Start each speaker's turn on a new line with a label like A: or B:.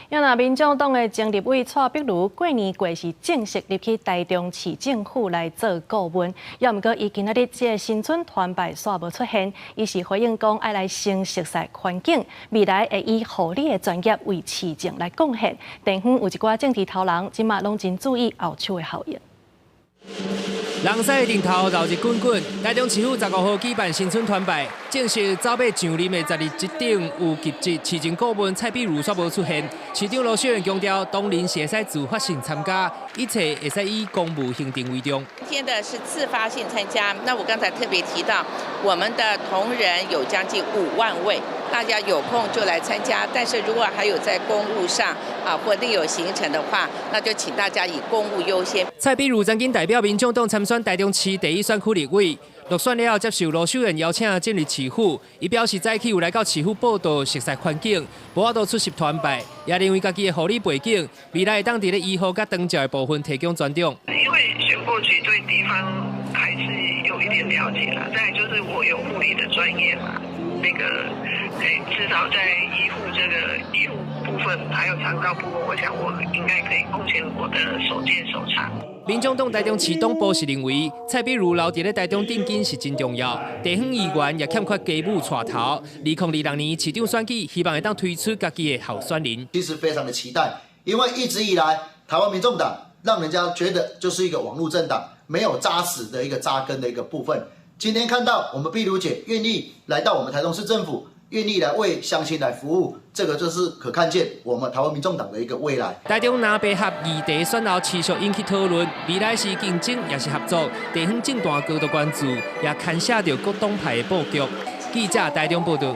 A: 若民眾黨的前立委蔡壁如過年過是正式入去台中市政府來做顧問，猶毋過伊今仔日這个新春團拜煞無出現，伊是回應講愛來先熟悉環境，未來會以護理的專業為市政來貢獻。地方有一寡政治頭人，這馬攏真注意後手的效應。
B: 人屎頂頭熱熱滾滾，台中市府15號舉辦新春團拜，正式走欲上任的十二執頂有及職市政顧問蔡壁如煞無出現。市長盧秀燕強調，當然是會使自發性參加，一切會使以公務行程為重。
C: 今天的是自發性參加，那我剛才特別提到，我們的同仁有將近5萬位，大家有空就來參加。但是如果還有在公務上啊或另有行程的話，那就請大家以公務優先。
B: 蔡壁如曾經代表民眾黨參選台中市第一選區立委，落選了後接受盧秀燕邀請進入市府，伊表示早起有來到市府報到熟悉環境，無法度出席團拜，也認為家己的護理背景，未來會當佇咧醫護佮長照的部分提供專長。
D: 因為選過去對地方還是有一點了解啦，再來就是我有護理的專業嘛，那個至少在醫護這個醫護部分，還有長照部分，我想我應該可以貢獻我的所見所長。
B: 民眾黨台中市黨部是認為，蔡壁如留佇咧台中定根是真重要，地方議員也欠缺家母帶頭。2026年市長選舉，希望會當推出家己的候選人。
E: 其實非常的期待，因為一直以來，台灣民眾黨讓人家覺得就是一個網路政黨，沒有扎實的一個扎根的一個部分。今天看到我們壁如姐願意來到我們台中市政府，願意來為鄉親來服務，這個就是可看見我們台灣民眾黨的一個未來。
B: 台中藍白合議題選後持續引起討論，未來是競爭抑是合作？地方政壇高度關注，也牽涉著各黨派的布局。記者台中報道。